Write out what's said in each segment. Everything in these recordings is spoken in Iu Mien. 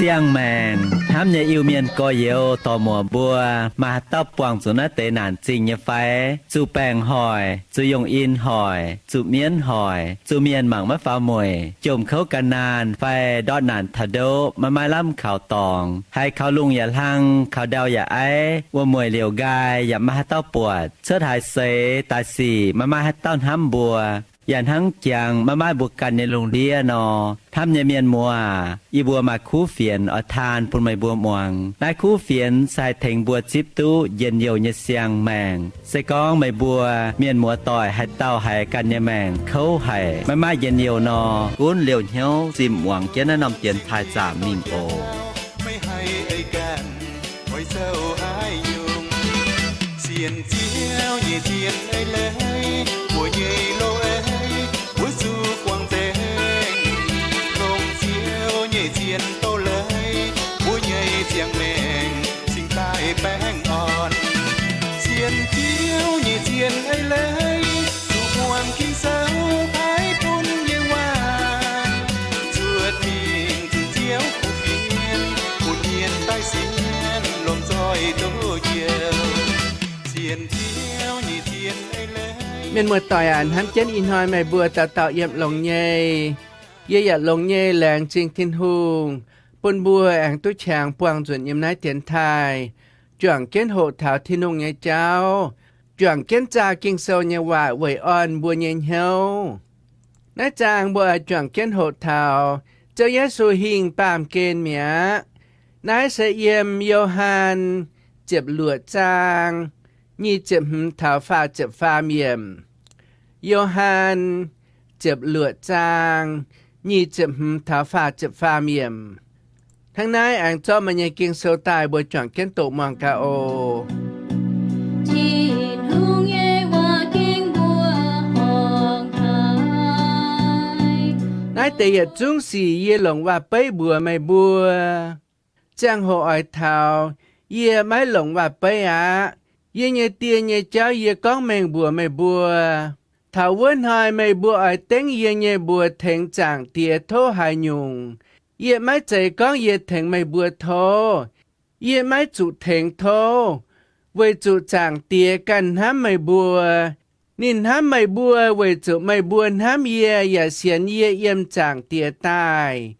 Siang-maengc hnamv nyei Iu-Mienh gorx-youz dorc-muoc mbuo, maaih haaix dauh buangh zuqc naaiv deix naanc zingh nyei fai? Zuqc baengc hoic, zuqc yongh in hoic, zuqc mienv hoic, zuqc mienh mangc maiv faaux mueic, jomc kouv gan naanh fai ndortv naanc taux ndoqv maiv maaih lamh kaux dorngx, haiz kaux lungh yaac hlang, kaux ndau yaac aiv, wuom-mueic liouc nqaai yaac maiv maaih haaix dauh buatc, cuotv haaix seix daaih sic maiv maaih haaix dauh hnamv mbuo, yaac hnangv jangx maiv maaih mbuo ganh nyei lungh ndiev nor. Hnamv nyei mienh muoz aac, yie mbuo maaih kuv fienx oix taan bun meih mbuo muangx. Naaiv kuv fienx se haih tengx mbuo zipv duqv njien-youh nyei siang-maengc. Se gorngv meih mbuo mienh muoz doic haaix dauh haiz ganh nyei maengc kouv haic, maiv maaih njien-youh nor, gunv liouh hnyouv zimh muangx jienv naaiv norm dienx taaih zaamc mingh oc. Meih haih ei ganh oix zoux haaix nyungc? Sienx Ziouv nyei zien ei leiz, mbuo nyei loz-ei mbuo zuqc guangc nzengc. Longc Ziouv nyei zien doz-leiz, mbuo nyei ziangh maengc cingx daaih baengh orn. Sienx Ziouv nyei zien ei leiz, zuqc muangx Ging-Sou paaiv bun nyei waac, zuotc mingh zuqc Ziouv kuv fienx, bun mienh daaih sienx longc zoih doz-youh. Sienx Ziouv nyei zien ei leiz. Mienh muoz-doic aac, hnamv jienv ih hnoi meih mbuo dauh dauh yiem longx nyei. Yie yaac longx nyei laengz zingh Tin-Hungh bun mbuo aengx duqv qangx buangh nzunc yiem naaiv dienx taaih, juangc jienv hoqc taux Tin-Hungh nyei jauv, juangc jienv zaah Ging-Sou nyei waac weic orn mbuo nyei hnyouv. Naaiv zaang mbuo oix juangc jienv hoqc taux Ziouv Yesu hingh baamh gen mi'aqv. Naaiv se yiem Yo^han ziepc luoqc zaang nyic ziepc hmz taux faah ziepc faam yiemc. Yo^han ziepc luoqc zaang nyic ziepc hmz taux faah ziepc faam yiemc. Hnangv naaiv aengx zorqv meih nyei Ging-Sou daaih mbuo juangc jienv doqc muangx gaax oc. Tin-Hungh nyei waac ging mbuo horngc haic. Naaiv deix yietc zungv sic yie longc waac-beiv mbuox meih mbuo. Ziangh hoc oix taux, yie maiv longc waac-beiv aqv. Yie nyei Die nyei jauv yie gorngv mengh mbuox meih mbuo. Taux wuov hnoi meih mbuo oix dengv yie nyei mbuox tengx Zaangc Diex tov haaix nyungc, yie maiv zeiz gorngv yie tengx meih mbuo tov. Yie maiv zuqc tengx tov, weic zuqc Zaangc Diex ganh hnamv meih mbuo. Ninh hnamv meih mbuo weic zuqc meih mbuo hnamv yie yaac sienx yie yiem Zaangc Diex daaih.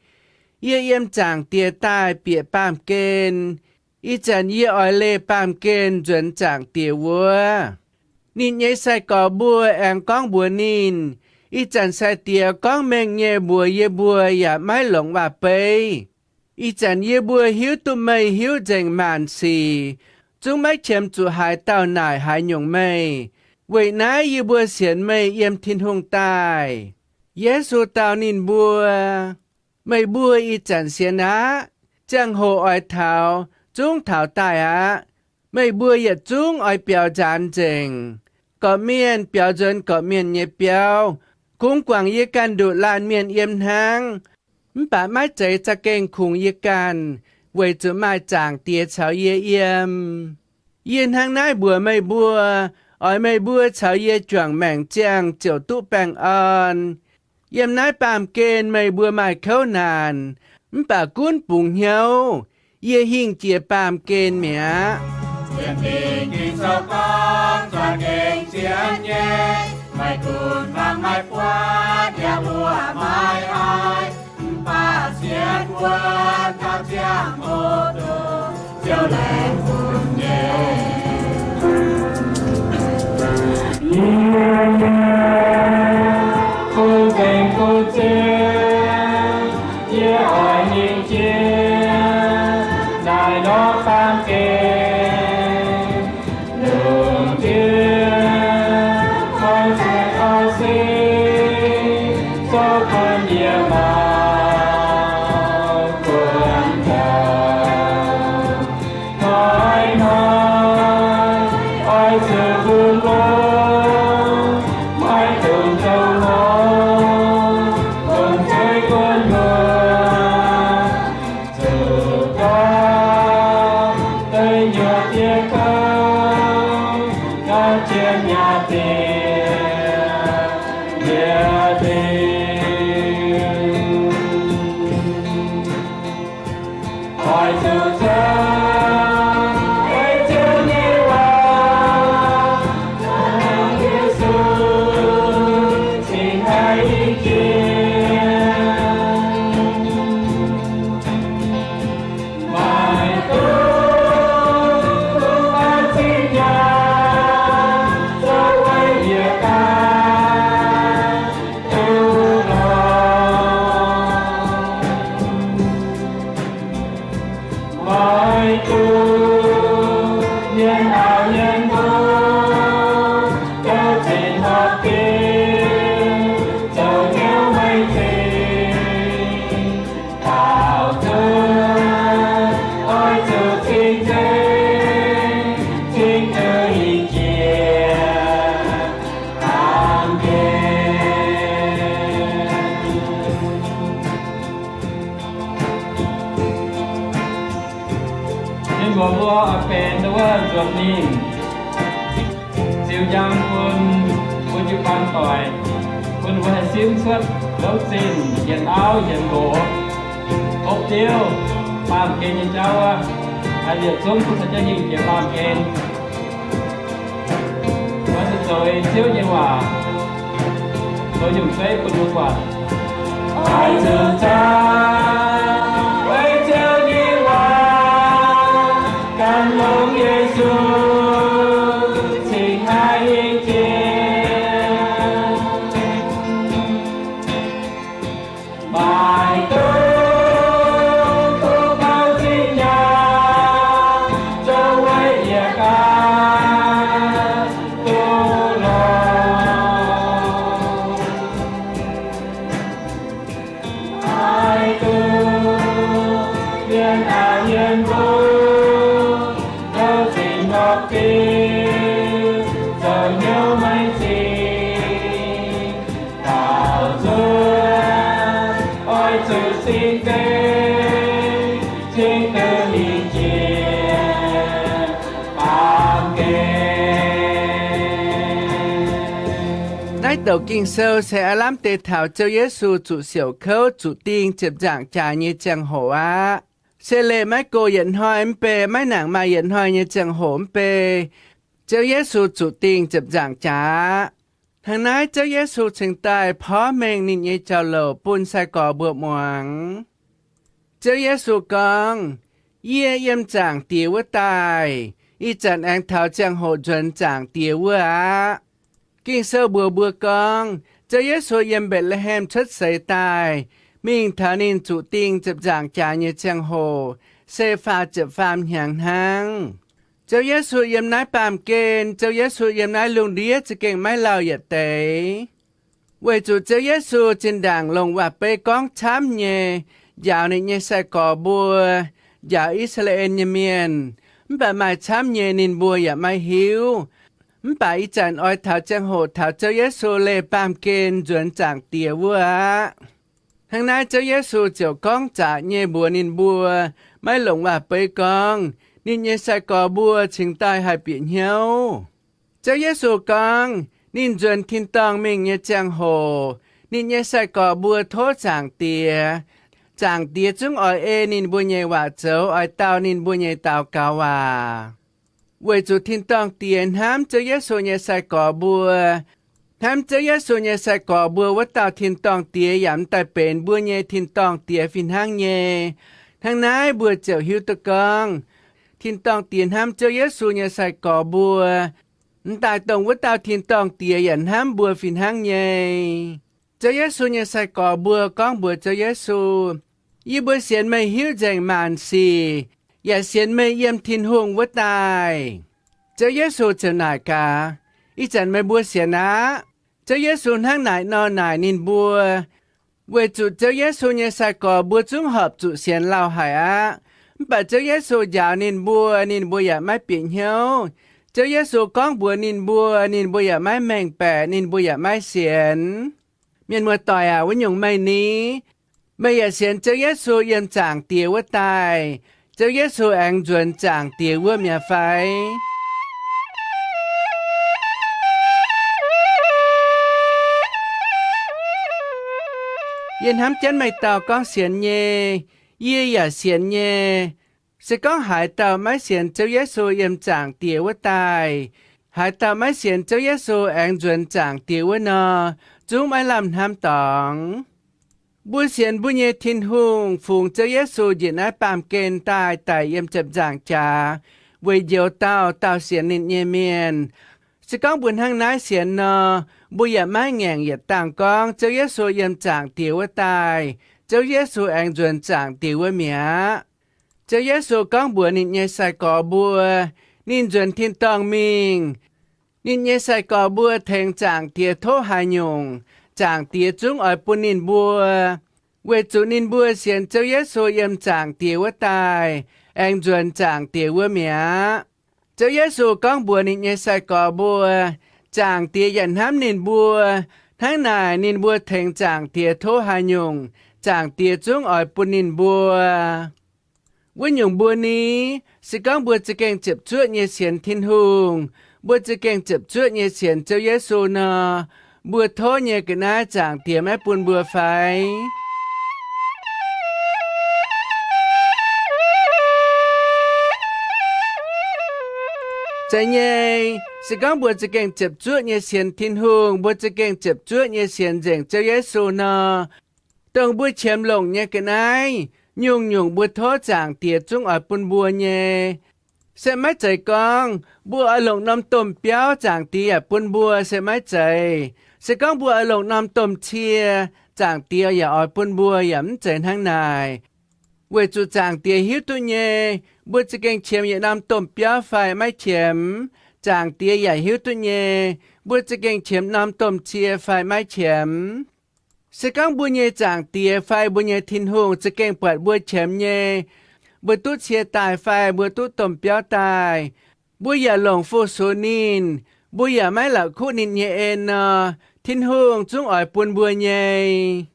Yie yiem Zaangc Diex daaih bieqc baamh gen. Ih zanc yie oix leih baamh gen nzuonx Zaangc Diex wuov. Ninh nyei sai-gorx mbuo aengx gorngv mbuox ninh, ih zanc sai-diex gorngv mengh nyei mbuox yie mbuo yaac maiv longc waac-beiv. Ih zanc yie mbuo hiuv duqv meih hiuv nzengc maanc sic, zungv maiv qiemx zuqc haaix dauh naaic haaix nyungc meih. Weic naaiv yie mbuo sienx meih yiem Tin-Hungh daaih. Yesu dau ninh mbuo, meih mbuo ih zanc sienx aqv. Ziangh hoc oix taux, zungv taux daaih aqv. Meih mbuo yietc zungv oix biaux nzaanx nzengc. Gorqv-mienh biaux nzuonx gorqv-mienh nyei biauv, kungx guangc yie ganh nduqc laanh mienh yiem hnangv. Mv baac maiv zeiz za'gengh kungx yie ganh, weic zuqc maaih Zaangc Diex caux yie yiem. Yie hnangv naaiv mbuox meih mbuo, oix meih mbuo caux yie juangc maengc ziangh ziouc duqv baengh orn. Yiem naaiv baamh gen meih mbuo maaih kouv naanc, mv baac gunv bungx hnyouv. Yie hingh jiex baamh gen mi'aqv. Sienx Ging-Sou gorngv za'gengh zien nyei, maiv gunv mangc maiv buatc yaac mbuoqc maiv haiz, mv baac sienx wuov taux ziangh hoc dongh Ziouv laengz bun nyei. Yie nyei kuv nzengc kuv zien, yie oix ninh jiex naaiv norm baamh gen. Lungh ndiev oix zuqc kaux sic, zoux bun yie mauc buonc dauh. Hnoi-hnoi Oix zuqc zoux ei Ziouv nyei waac, Yesu cingx haiz i jiex. Maiv dungx baav zinh nyaanh, zoux weic yietc daaih duqv lorz. Maiv dungx mienh aaux mienh mbuo gauh zinh hnoi bieqc, zoux hnyouv maiv zingh. Daauh zuov oix zuqc cing-nzengc, cingx duqv i jiex baamh gen. Mienh muoz mbuo oix benx wuov nzuonx mingh ziux njang bun mbuo jiu-baang doic, bun mbuo haih simv cuotv longc zinh yietc auv yietc nqox, hopv Ziouv baamh gen nyei jauv wuov, haih liepc zungv duqv caux jienv hingh jiex baamh gen. Oix zuqc zoux ei Ziouv nyei waac, zoux nyungc zeiv bun mbuo buatc. Oix zuqc zoux ei Ziouv nyei waac, gan longx Yesu cingx haiz i jiex. Maiv dungx duqv baav zinh nyaanh, zoux weic yietc daaih duqv lorz. Maiv dungx mienh aaux mienh mbuo gauh zinh hnoi bieqc, zoux hnyouv maiv zingh. Daauh zuov oix zuqc cing-nzengc, cingx duqv i jiex baamh gen. Naaiv douc Ging-Sou se aav lamh deix taux Ziouv Yesu zuqc siouc kouv zuqc ding ziepc nzaangc jaax nyei ziangh hoc aqv. Se leiz maiv gox yietc hnoi mv bei, maiv nangc maaih yietc hnoi nyei ziangh hoc mv bei, Ziouv Yesu zuqc ding ziepc nzaangc jaax. Hnangv naaiv Ziouv Yesu cingx daaih porv mengh ninh nyei jauv-louc bun sai-gorx mbuo muangx. Ziouv Yesu gorngv, Yie yiem Zaangc Diex wuov daaih, ih zanc aengx taux ziangh hoc nzuonx Zaangc Diex wuov aqv. Ging-Sou mbuox mbuo gorngv, Ziouv Yesu yiem Mbetc^le^hem cuotv seix daaih, mingh taux ninh zuqc ding ziepc nzaangc jaax nyei ziangh hoc se faah ziepc faam hnyangx hnangv. Ziouv Yesu yiem naaiv baamh gen, Ziouv Yesu yiem naaiv lungh ndiev za'gengh maiv lauh yietc deix. Weic zuqc Ziouv Yesu zinh ndaangc longc waac-beiv gorngv camv nyei njaaux ninh nyei sai-gorx mbuo, njaaux I^saa^laa^en nyei mienh, mv baac maaih camv nyei ninh mbuo yaac maiv hiuv. Mv baac ih zanc oix taux ziangh hoc taux Ziouv Yesu leih baamh gen nzuonx Zaangc Diex wuov aqv. Hnangv naaiv Ziouv Yesu ziouc gorngv zaqc nyei mbuox ninh mbuo, maiv longc waac-beiv gorngv, ninh nyei sai-gorx mbuo cingx daaih haih bieqc hnyouv. Ziouv Yesu gorngv, ninh nzuonx tin-dorngh mingh nyei ziangh hoc, ninh nyei sai-gorx mbuo tov Zaangc Diex. Zaangc Diex zungv oix ei ninh mbuo nyei waac zoux, oix dau ninh mbuo nyei daux gaux waac. Weic zuqc tin-dorngh Diex hnamv Ziouv Yesu nyei sai-gorx mbuo, hnamv Ziouv Yesu nyei sai-gorx mbuo wuov dauh tin-dorngh Diex yaac mv daaih benx mbuo nyei tin-dorngh Diex fih hnangv nyei. Hnangv naaiv mbuo ziouc hiuv duqv gorngv, tin-dorngh Diex hnamv Ziouv Yesu nyei sai-gorx mbuo, mv daaih dongh wuov dauh tin-dorngh Diex yaac hnamv mbuo fih hnangv nyei. Ziouv Yesu nyei sai-gorx mbuo gorngv mbuox Ziouv Yesu, Yie mbuo sienx meih hiuv nzengc maanc sic, yaac sienx meih yiem Tin-Hungh wuov daaih. Ziouv Yesu ziouc naaic gaax, Ih zanc meih mbuo sienx aqv. Ziouv Yesu hnangv naaic nor naaic ninh mbuo, weic zuqc Ziouv Yesu nyei sai-gorx mbuo zungv horpc zuqc sienx lauh haic aqv. Mv baac Ziouv Yesu njaaux ninh mbuo, ninh mbuo yaac maiv bieqc hnyouv. Ziouv Yesu gorngv mbuox ninh mbuo, ninh mbuo yaac maiv mengh baeqc, ninh mbuo yaac maiv sienx. Mienh muoz-doic aac, wuov nyungc meih ni? Meih yaac sienx Ziouv Yesu yiem Zaangc Diex wuov daaih, Ziouv Yesu aengx nzuonx Zaangc Diex wuov mi'aqv fai? Yie hnamv jienv meih dauh gorngv sienx nyei. Yie yaac sienx nyei. Se gorngv haaix dauh maiv sienx Ziouv Yesu yiem Zaangc Diex wuov daaih, haaix dauh maiv sienx Ziouv Yesu aengx nzuonx Zaangc Diex wuov nor, zungv maiv lamh hnamv dorngx. Mbuo sienx mbuo nyei Tin-Hungh fungx Ziouv Yesu njiec naaiv baamh gen daaih daic yiem ziepc nzaangc jaax weic njoux dauh dauh sienx ninh nyei mienh. Se gorngv mbuo hnangv naaiv sienx nor, mbuo yaac maiv ngaengc yietc dangh gorngv Ziouv Yesu yiem Zaangc Diex wuov daaih, Ziouv Yesu aengx nzuonx Zaangc Diex wuov mi'aqv. Ziouv Yesu gorngv mbuox ninh nyei sai-gorx mbuo, ninh nzuonx tin-dorngh mingh. Ninh nyei sai-gorx mbuo tengx Zaangc Diex tov haaix nyungc, Zaangc Diex zungv oix bun ninh mbuo, weic zuqc ninh mbuo sienx Ziouv Yesu yiem Zaangc Diex wuov daaih, aengx nzuonx Zaangc Diex wuov mi'aqv. Ziouv Yesu gorngv mbuox ninh nyei sai-gorx mbuo, Zaangc Diex yaac hnamv ninh mbuo. Hnangv naaic ninh mbuo tengx Zaangc Diex tov haaix nyungc, Zaangc Diex zungv oix bun ninh mbuo. Wuov nyungc mbuo ni, se gorngv mbuo za'gengh ziepc zuoqv nyei sienx Tin-Hungh, mbuo za'gengh ziepc zuoqv nyei sienx Ziouv Yesu nor, mbuo tov nyei ga'naaiv Zaangc Diex maiv bun mbuo fai? Zeiz nyei. Se gorngv mbuo za'gengh ziepc zuoqv nyei sienx Tin-Hungh, mbuo za'gengh ziepc zuoqv nyei sienx nzengc Ziouv Yesu nor, dongh mbuo qiemx longc nyei ga'naaiv, nyungc-nyungc mbuo tov Zaangc Diex zungv oix bun mbuo nyei. Se maiv zeiz gorngv mbuo oix longc norm domh biauv, Zaangc Diex yaac bun mbuo, se maiv zeiz. Se gorngv mbuo oix longc norm domh cie, Zaangc Diex yaac oix bun mbuo, yaac mv zeiz hnangv naaic. Weic zuqc Zaangc Diex hiuv duqv nyei, mbuo za'gengh qiemx yietc norm domh biauv fai maiv qiemx, Zaangc Diex yaac hiuv duqv nyei, mbuo za'gengh qiemx norm domh cie fai maiv qiemx. Se gorngv mbuo nyei Zaangc Diex fai mbuo nyei Tin-Hungh za'gengh buatc mbuo qiemx nyei, mbuo duqv cie daaih fai mbuo duqv domh biauv daaih, mbuo yaac longc fu-sux ninh, mbuo yaac maiv la'kuqv ninh nyei en nor, Tin-Hungh zungv oix bun mbuo nyei.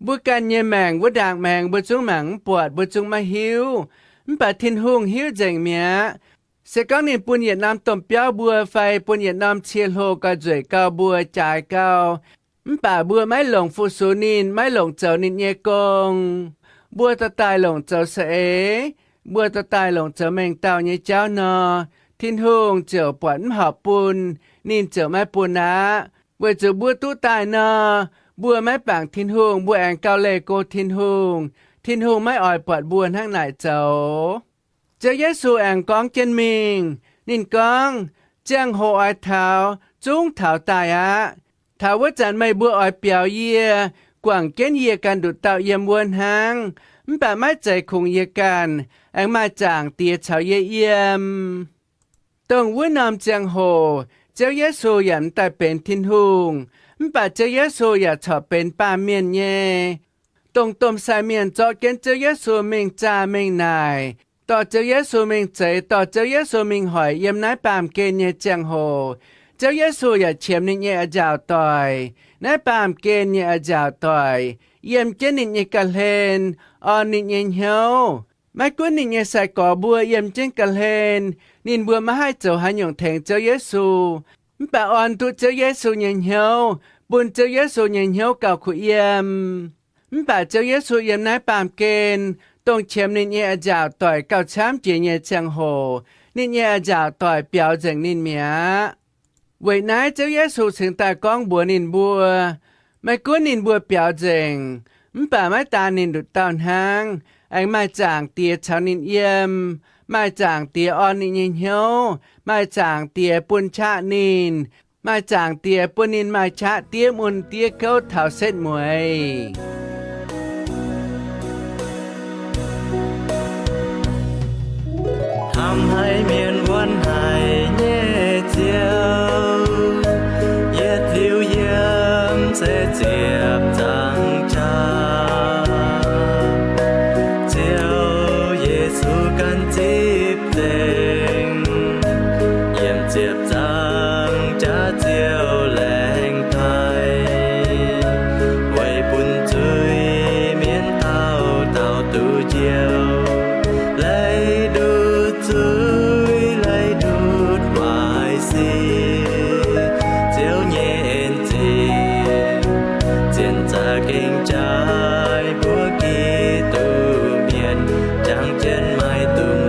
Mbuo ganh nyei maengc wuov ndaangc maengx mbuo zungv mangc mv buatc, mbuo zungv maiv hiuv. Mv baac Tin-Hungh hiuv nzengc mi'aqv. Se gorngv ninh bun yietc norm domh biauv mbuo fai bun yietc norm cie-hlo gauh nzueic gau mbuo, jaaix gau, mv baac mbuo maiv longc fu-sux ninh, maiv longc zoux ninh nyei gong, mbuo dorh daaih longc zoux saeng-eix, mbuo dorh daaih longc zoux mengh dauh nyei jauv nor, Tin-Hungh ziouc buatc mv horpc bun, ninh ziouc maiv bun aqv. Weic zuqc mbuo duqv daaih nor, mbuo maiv bangc Tin-Hungh, mbuo aengx gauh leih go Tin-Hungh, Tin-Hungh maiv oix buatc mbuo hnangv naaic zoux. Ziouv Yesu aengx gorngv jienv mingh. Ninh gorngv, Ziangh hoc oix taux, zungv taux daaih aqv. Taux wuov zanc meih mbuo oix biaux yie, guangc jienv yie ganh nduqc dauh yiem wuov hnangv. Mv baac maiv zeiz kungx yie ganh, aengx maaih Zaangc Diex caux yie yiem. Dongh wuov norm ziangh hoc Ziouv Yesu yaac mv daaih benx Tin-Hungh, mv baac Ziouv Yesu yaac corc benx baamh mienh nyei. Dongh domh sai mienh zorqv jienv Ziouv Yesu mingh zaah mingh naaic, dorh Ziouv Yesu mingh zeix, dorh Ziouv Yesu mingh hoic yiem naaiv baamh gen nyei ziangh hoc, Ziouv Yesu yaac qiemx ninh nyei a'nziaauc doic, naaiv baamh gen nyei a'nziaauc doic, yiem jienv ninh nyei ga'hlen, orn ninh nyei hnyouv. Maiv gunv ninh nyei sai-gorx mbuo yiem jienv ga'hlen, ninh mbuo maiv haih zoux haaix nyungc tengx Ziouv Yesu, mv baac orn duqv Ziouv Yesu nyei hnyouv, bun Ziouv Yesu nyei hnyouv gauh kuh yiem. Mv baac Ziouv Yesu yiem naaiv baamh gen, dongh qiemx ninh nyei a'nziaauc doic gauh camv jiex nyei ziangh hoc, ninh nyei a'nziaauc doic biaux nzengc ninh mi'aqv. Weic naaiv Ziouv Yesu cingx daaih gorngv mbuox ninh mbuo, maiv gunv ninh mbuo biaux nzengc, mv baac maiv daan ninh nduqc dauh hnangv, aengx maaih Zaangc Diex caux ninh yiem, maaih Zaangc Diex orn ninh nyei hnyouv, maaih Zaangc Diex bun qaqv ninh, maaih Zaangc Diex bun ninh maaih qaqv diev mun diev gouv taux setv mueiz. Hnamv haic mienh wuonv haic nyei Ziouv, yietc liuz yiem se ziepc nzaangc jaax. Ziouv Yesu ganh zipv nzengc, yiem ziepc nzaangc jaax Ziouv laengz daaih, weic bun zuiz-mienh dauh dauh duqv njoux, leiz ndutv zuiz, leiz ndutv waaic sic. Ziouv nyei en zingh zien za'gengh jaaix mbuo Giduc mienh, jangx jienv maiv dungx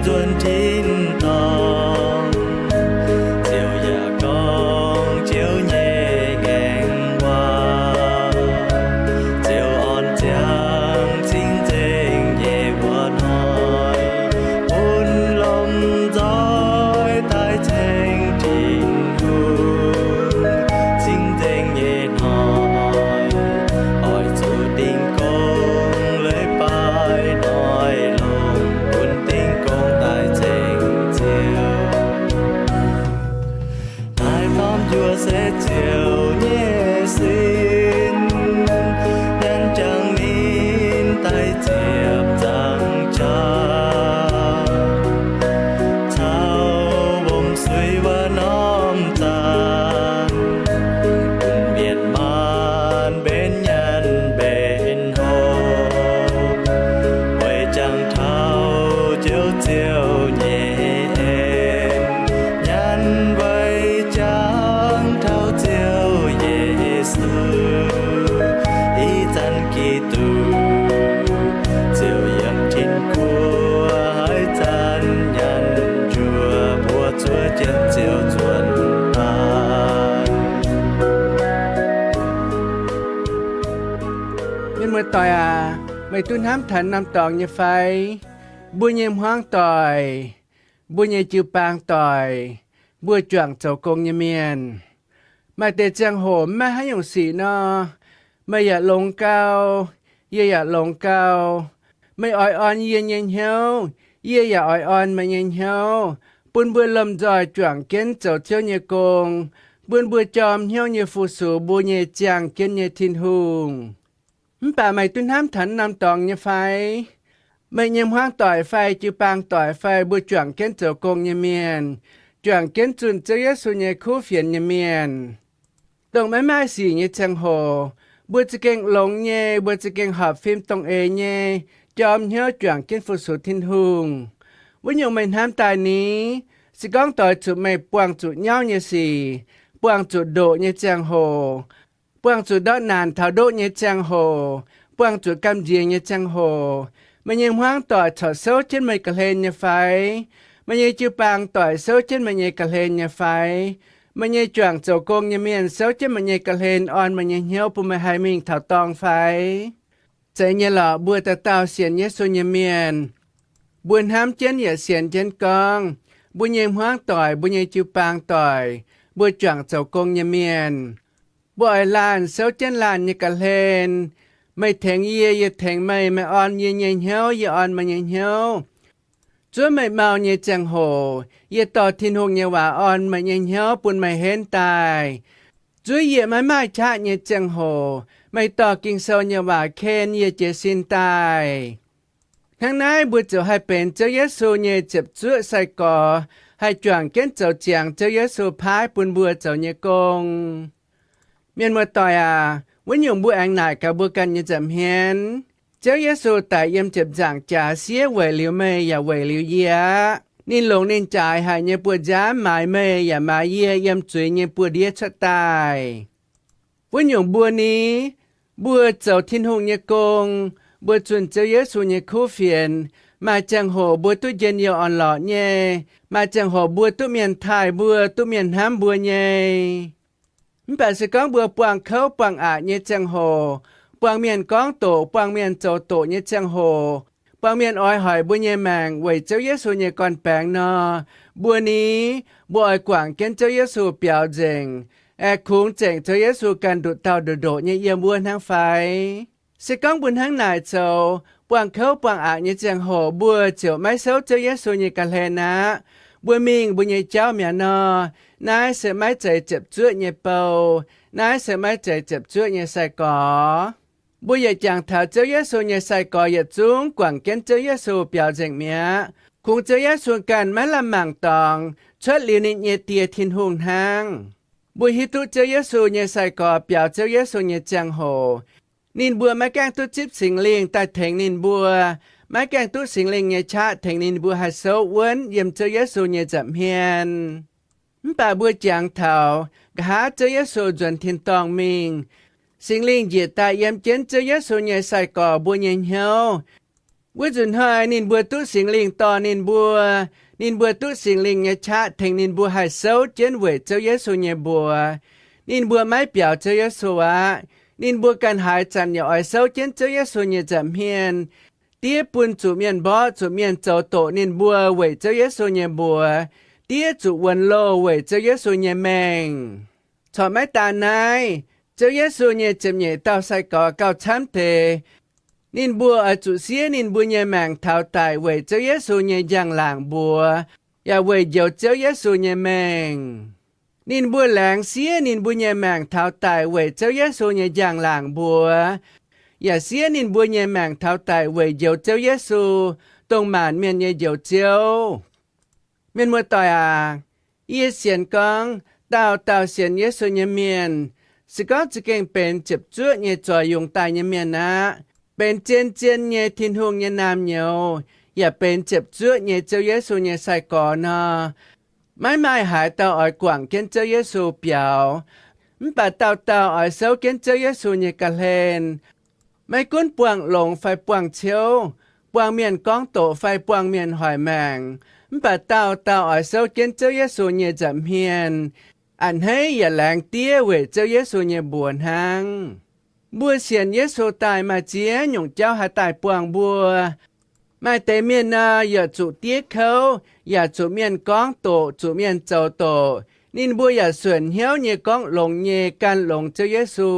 nzuonx tin-dorngh. Ziouv yaac gorngv Ziouv nyei ngaengc waac. Ziouv orn ziangx cing-nzengc nyei wuov hnoi, bun lomh nzoih daaih ceng Tin-Hungh. Cing-nzengc nyei hnoi, oix zuqc dingh gong leiz-baaix hnoi longc, bun dingh gong daaih ceng Ziouv. Naaiv norm njuov se Ziouv nyei sin, nyanc jangx ninh daaih ziepc nzaangc jaax, caux wuom-suiv wuov norm zaanc, bun mienh maanc mbenc nyanc mbenc hopv, weic jangx taux Ziouv, Ziouv nyei en. Nyanc weic jangx taux Ziouv Yesu. Ih zanc Giduc, Ziouv yiem tin-guoqv haaix zanc nyanc njuov, mbuo zuov jienv Ziouv nzuonx daaih. Mienh muoz-doic aac, meih duqv hnamv taux norm dorngx nyei fai? Mbuo nyei hmuangv doic, mbuo nyei jiu-baang doic, mbuo juangc zoux gong nyei mienh, maaih deix ziangh hoc maiv maaih haaix nyungc sic nor, meih yaac longx gau, yie yaac longx gau. Meih oix orn yie nyei hnyouv, yie yaac oix orn meih nyei hnyouv, bun mbuo lomh nzoih juangc jienv zoux Ziouv nyei gong, bun mbuo jorm hnyouv nyei fu-sux mbuo nyei ziangh jienv nyei Tin-Hungh. Mv baac meih duqv hnamv taux norm dorngx nyei fai? Meih nyei hmuangv doic fai jiu-baang doic fai mbuo juangc jienv zoux gong nyei mienh, juangc jienv zunh Ziouv Yesu nyei kuv fienx nyei mienh, dongh maiv maaih sic nyei ziangh hoc, mbuo za'gengh longx nyei, mbuo za'gengh horpc fim dongh eix nyei, jorm hnyouv juangc jienv fu-sux Tin-Hungh. Wuov nyungc meih hnamv daaih ni? Se gorngv doix zuqc meih buangh zuqc nyauv nyei sic, buangh zuqc ndoqc nyei ziangh hoc, buangh zuqc ndortv naanc taux ndoqv nyei ziangh hoc, buangh zuqc gamh nziex nyei ziangh hoc, meih nyei hmuangv doic corc souv jienv meih ga'hlen nyei fai? Meih nyei jiu-baang doic souv jienv meih nyei ga'hlen nyei fai? Meih nyei juangc zoux gong nyei mienh souv jienv meih nyei ga'hlen orn meih nyei hnyouv bun meih haih mingh taux dorngh fai? Zeiz nyei lorqc, mbuo dauh dauh sienx Yesu nyei mienh, mbuo hnamv jienv yaac sienx jienv gorngv, mbuo nyei hmuangv doic, mbuo nyei jiu-baang doic, mbuo juangc zoux gong nyei mienh, mbuo oix laanh souv jienv laanh nyei ga'hlen. Meih tengx yie, yie tengx meih, meih orn yie nyei hnyouv, yie orn meih nyei hnyouv. Zuov meih mau nyei ziangh hoc, yie dorh Tin-Hungh nyei waac orn meih nyei hnyouv bun meih henv daaih. Zuov yie maiv maaih qaqv nyei ziangh hoc, meih dorh Ging-Sou nyei waac ken yie jiez sin daaih. Hnangv naaiv mbuo ziouc haih benx Ziouv Yesu nyei ziepc zuoqv sai-gorx, haih juangc jienv zoux ziangx Ziouv Yesu paaiv bun mbuo zoux nyei gong. Mienh muoz-doic aac, wuov nyungc mbuo aengx naaic gaax mbuo ganh nyei nza'hmien. Ziouv Yesu daic yiem ziepc nzaangc jaax siev weic liuz meih yaac weic liuz yie aqv. Ninh longc ninh jaaix haic nyei buoz-nziaamv maaiz meih yaac maaiz yie yiem zuiz nyei buoz-ndiev cuotv daaih. Wuov nyungc mbuo ni, mbuo zoux Tin-Hungh nyei gong, mbuo zunh Ziouv Yesu nyei kuv fienx, maaih ziangh hoc mbuo duqv njien-youh orn-lorqc nyei, maaih ziangh hoc mbuo duqv mienh taaih mbuo, duqv mienh hnamv mbuo nyei. Mv baac se gorngv mbuo buangh kouv buangh aqc nyei ziangh hoc, buangh mienh gorngv doqc, buangh mienh zoux doqc nyei ziangh hoc, buangh mienh oix hoic mbuo nyei maengc weic Ziouv Yesu nyei gorn-baengx nor, mbuo ni, mbuo oix guangc jienv Ziouv Yesu biaux nzengc, aengx kungx zengc Ziouv Yesu ganh nduqc dauh ndoqc ndoqc nyei yiem wuov hnangv fai? Se gorngv mbuo hnangv naaic zoux, buangh kouv buangh aqc nyei ziangh hoc mbuo ziouc maiv souv Ziouv Yesu nyei ga'hlen aqv. Mbuo mingh mbuo nyei jauv mi'aqv nor, naaiv se maiv zeiz ziepc zuoqv nyei bou. Naaiv se maiv zeiz ziepc zuoqv nyei sai-gorx. Mbuo yietc jangc taux Ziouv Yesu nyei sai-gorx yietc zungv guangc jienv Ziouv Yesu biaux nzengc mi'aqv. Kungx Ziouv Yesu ganh maiv lamh mangc dorngx cuotv liuz ninh nyei Die Tin-Hungh hnangv. Mbuo hiuv duqv Ziouv Yesu nyei sai-gorx biaux Ziouv Yesu nyei ziangh hoc, ninh mbuo maiv gaengh duqv zipv Singx Lingh daaih tengx ninh mbuo, maiv gaengh duqv Singx Lingh nyei qaqv tengx ninh mbuo haih souv wuonv yiem Ziouv Yesu nyei nza'hmien. Mv baac mbuo jangx taux nqa'haav Ziouv Yesu nzuonx tin-dorngh mingh, Singx Lingh njiec daaih yiem jienv Ziouv Yesu nyei sai-gorx mbuo nyei hnyouv, Wuov nzunc hnoi ninh mbuo duqv Singx Lingh dorh ninh mbuo. Ninh mbuo duqv Singx Lingh nyei qaqv tengx ninh mbuo haih souv jienv weic Ziouv Yesu nyei mbuox. Ninh mbuo maiv biaux Ziouv Yesu aqv. Ninh mbuo ganh haaix zanc yaac oix souv jienv Ziouv Yesu nyei nza'hmien. Diev bun zuqc mienh mborqv, zuqc mienh zoux doqc ninh mbuo weic Ziouv Yesu nyei mbuox. Diev zuqc wuonx loh weic Ziouv Yesu nyei mengh. Corc maiv daan naaiv, Ziouv Yesu nyei ziepc nyeic dauh sai-gorx gauh camv deix. Ninh mbuo oix zuqc siev ninh mbuo nyei maengc taux daic weic Ziouv Yesu nyei njang-laangc mbuox, yaac weic njoux Ziouv Yesu nyei mengh. Ninh mbuo laengz siev ninh mbuo nyei maengc taux daic weic Ziouv Yesu nyei njang-laangc mbuox, yaac siev ninh mbuo nyei maengc taux daic weic njoux Ziouv Yesu, dongh maanc mienh nyei Njoux Ziouv. Mienh muoz-doic aac, yie sienx gorngv dauh dauh sienx Yesu nyei mienh, se gorngv za'gengh benx ziepc zuoqv nyei zoix yungz daaih nyei mienh aqv, benx zien-zien nyei Tin-Hungh nyei naamh nyouz, yaac benx ziepc zuoqv nyei Ziouv Yesu nyei sai-gorx nor, maiv maaih haaix dauh oix guangc jienv Ziouv Yesu biaux. Mv baac dauh dauh oix souv jienv Ziouv Yesu nyei ga'hlen. Maiv gunv buangh longx fai buangh ciouv, buangh mienh gorngv doqc fai buangh mienh hoic maengc, mv baac dauh dauh oix souv jienv Ziouv Yesu nyei nza'hmien, a'hneiv yaac laengz diev weic Ziouv Yesu nyei mbuox hnangv. Mbuo sienx Yesu daaih maaih ziex nyungc jauv haih daaih buangh mbuo. Maaih deix mienh nor, yaac zuqc diev kouv, yaac zuqc mienh gorngv doqc, zuqc mienh zoux doqc. Ninh mbuo yaac suonc hnyouv nyei gorngv longx nyei gan longx Ziouv Yesu.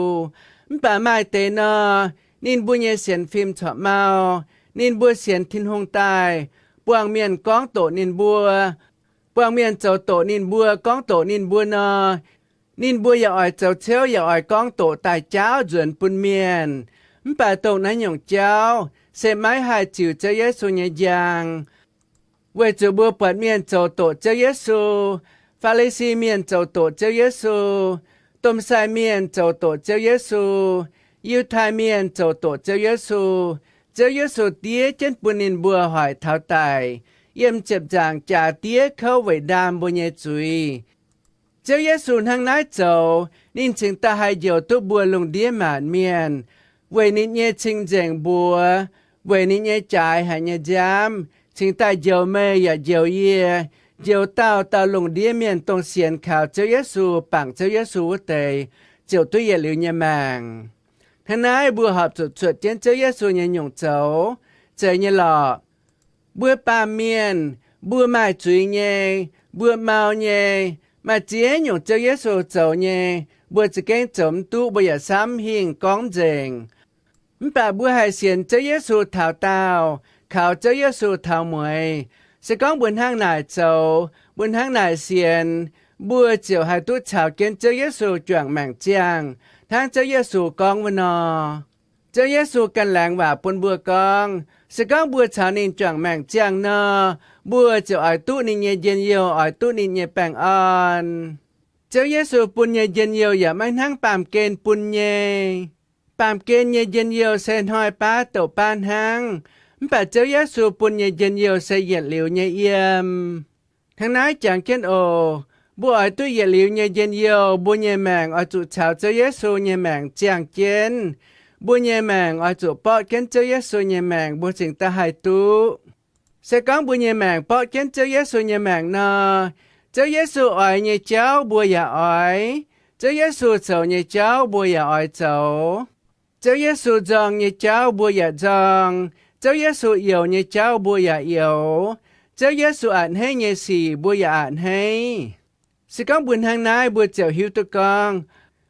Mv baac maaih deix nor, ninh mbuo nyei sienx fim corc mau. Ninh mbuo sienx Tin-Hungh daaih, buangh mienh gorngv doqc ninh mbuo, buangh mienh zoux doqc ninh mbuo, gorngv doqc ninh mbuo nor, ninh mbuo yaac oix zoux ciouv, yaac oix gorngv doqc daaih jaauv nzuonx bun mienh. Mv baac dongh naaiv nyungc jauv se maiv haih ziux Ziouv Yesu nyei njang. Weic zuqc mbuo buatc mienh zoux doqc Ziouv Yesu, Faa^li^si Mienh zoux doqc Ziouv Yesu, domh sai mienh zoux doqc Ziouv Yesu, Yiutai Mienh zoux doqc Ziouv Yesu, Ziouv Yesu diev jienv bun ninh mbuo hoic taux daic, yiem ziepc nzaangc jaax diev kouv weic ndaam mbuo nyei zuiz. Ziouv Yesu hnangv naaiv zoux, ninh cingx daaih haih njoux duqv mbuo lungh ndiev maanc mienh, weic ninh nyei cing-nzengc mbuox, weic ninh nyei jaaix haic nyei nziaamv, cingx daaih njoux meih yaac njoux yie, njoux dauh dauh lungh ndiev mienh dongh sienx kaux Ziouv Yesu, bangc Ziouv Yesu wuov deix, ziouc duqv yietc liuz nyei maengc. Hnangv naaiv mbuo horpc zuqc cuotv jienv Ziouv Yesu nyei nyungc zoux, zeiz nyei lorqc. Mbuo baamh mienh, mbuo maaih zuiz nyei, mbuo mau nyei, maaih ziex nyungc Ziouv Yesu zoux nyei, mbuo za'gengh zoux mv duqv, mbuo yaac samv hingh gorngv nzengc. Mv baac mbuo haih sienx Ziouv Yesu taux daauh, kaux Ziouv Yesu taux mueiz. Se gorngv mbuo hnangv naaic zoux, mbuo hnangv naaic sienx, mbuo ziouc haih duqv caux jienv Ziouv Yesu juangc maengc ziangh, hnangv Ziouv Yesu gorngv wuov nor. Ziouv Yesu ganh laengz waac bun mbuo gorngv, se gorngv mbuo caux ninh juangc maengc ziangh nor, mbuo ziouc oix duqv ninh nyei njien-youh, oix duqv ninh nyei baengh orn. Ziouv Yesu bun nyei njien-youh yaac maiv hnangv baamh gen bun nyei. Baamh gen nyei njien-youh se hnoi baav douc baav hnangv, mv baac Ziouv Yesu bun nyei njien-youh se yietc liuz nyei yiem. Hnangv naaiv jangx jienv oc. Mbuo oix duqv yietc liuz nyei njien-youh, mbuo nyei maengc oix zuqc caux Ziouv Yesu nyei maengc ziangh jienv. Mbuo nyei maengc oix zuqc borqv jienv Ziouv Yesu nyei maengc, mbuo cingx daaih haih duqv. Se gorngv mbuo nyei maengc borqv jienv Ziouv Yesu nyei maengc nor, Ziouv Yesu oix nyei jauv mbuo yaac oix, Ziouv Yesu zoux nyei jauv mbuo yaac oix zoux. Ziouv Yesu nzorng nyei jauv mbuo yaac nzorng, Ziouv Yesu youx nyei jauv mbuo yaac youx, Ziouv Yesu a'hneiv nyei sic mbuo yaac a'hneiv. Se gorngv mbuo hnangv naaiv, mbuo ziouc hiuv duqv gorngv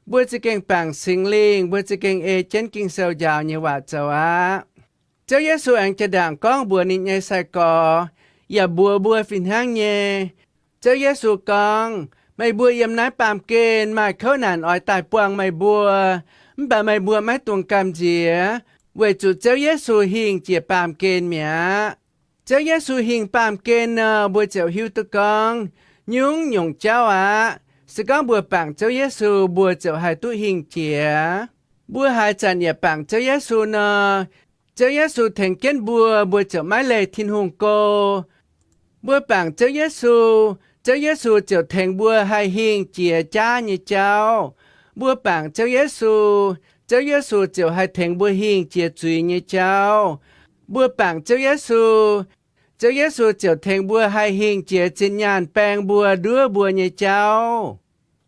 mbuo za'gengh bangc Singx Lingh, mbuo za'gengh ei jienv Ging-Sou njaaux nyei waac zoux aqv. Ziouv Yesu aengx jaa-ndaangc gorngv mbuox ninh nyei sai-gorx yaac mbuox mbuo fih hnangv nyei. Ziouv Yesu gorngv, meih mbuo yiem naaiv baamh gen maaih kouv naanc oix daaih buangh meih mbuo, mv baac meih mbuo maiv dungx gamh nziex, weic zuqc Ziouv Yesu hingh jiex baamh gen mi'aqv. Ziouv Yesu hingh baamh gen nor, mbuo ziouc hiuv duqv gorngv nyungc-nyungc jauv aqv. Se gorngv mbuo bangc Ziouv Yesu, mbuo ziouc haih duqv hingh jiex. Mbuo haaix zanc yaac bangc Ziouv Yesu nor, Ziouv Yesu tengx jienv mbuo, mbuo ziouc maiv leih Tin-Hungh go. Mbuo bangc Ziouv Yesu, Ziouv Yesu ziouc tengx mbuo haih hingh jiex jaav nyei jauv. Mbuo bangc Ziouv Yesu, Ziouv Yesu ziouc haih tengx mbuo hingh jiex zuiz nyei jauv. Mbuo bangc Ziouv Yesu, Ziouv Yesu ziouc tengx mbuo haih hingh jiex zinh nyaanh baeng mbuo nduov mbuo nyei jauv.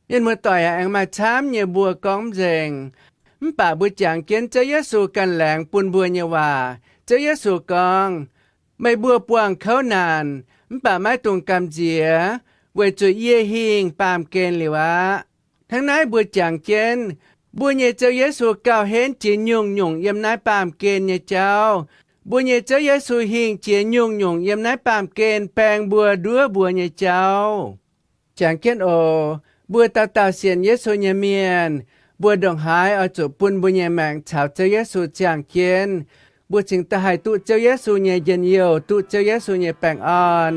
Mienh muoz-doic aac, aengx maaih camv nyei mbuo gorngv nzengc, mv baac mbuo jangx jienv Ziouv Yesu ganh laengz bun mbuo nyei waac. Ziouv Yesu gorngv, meih mbuo buangh kouv naanc, mv baac maiv dungx gamh nziex, weic zuqc yie hingh baamh gen liuz aqv. Hnangv naaiv mbuo jangx jienv, mbuo nyei Ziouv Yesu gauh henv jiex nyungc-nyungc yiem naaiv baamh gen nyei jauv. Mbuo nyei Ziouv Yesu hingh jiex nyungc-nyungc yiem naaiv baamh gen baeng mbuo nduov mbuo nyei jauv. Jangx jienv oc. Mbuo dauh dauh sienx Yesu nyei mienh, mbuo ndongc haaix oix zuqc bun mbuo nyei maengc caux Ziouv Yesu ziangh jienv. Mbuo cingx daaih haih duqv Ziouv Yesu nyei njien-youh, duqv Ziouv Yesu nyei baengh orn.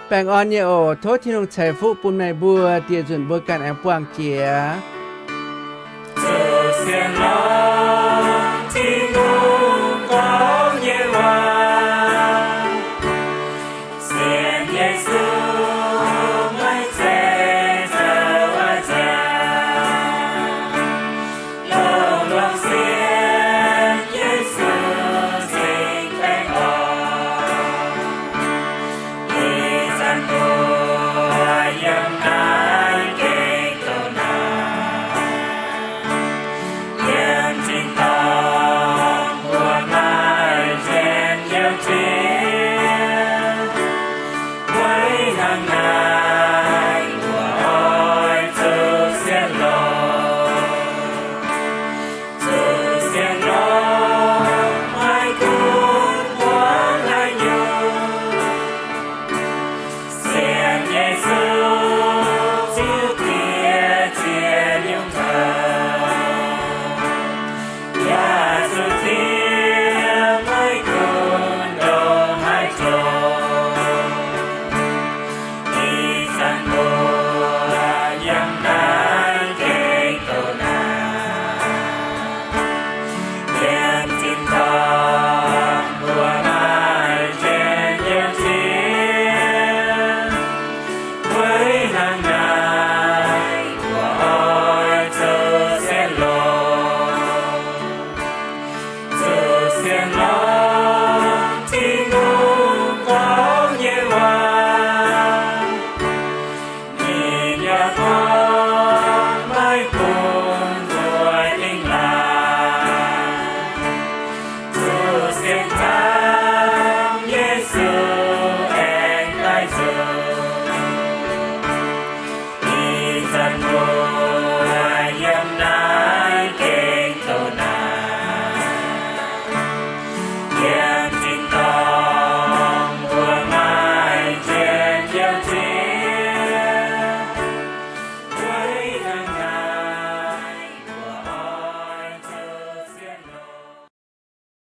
Baengh orn nyei oc. Tov Tin-Hungh ceix fuqv bun meih mbuo, diec nzunc mbuo ganh aengx buangh jiex.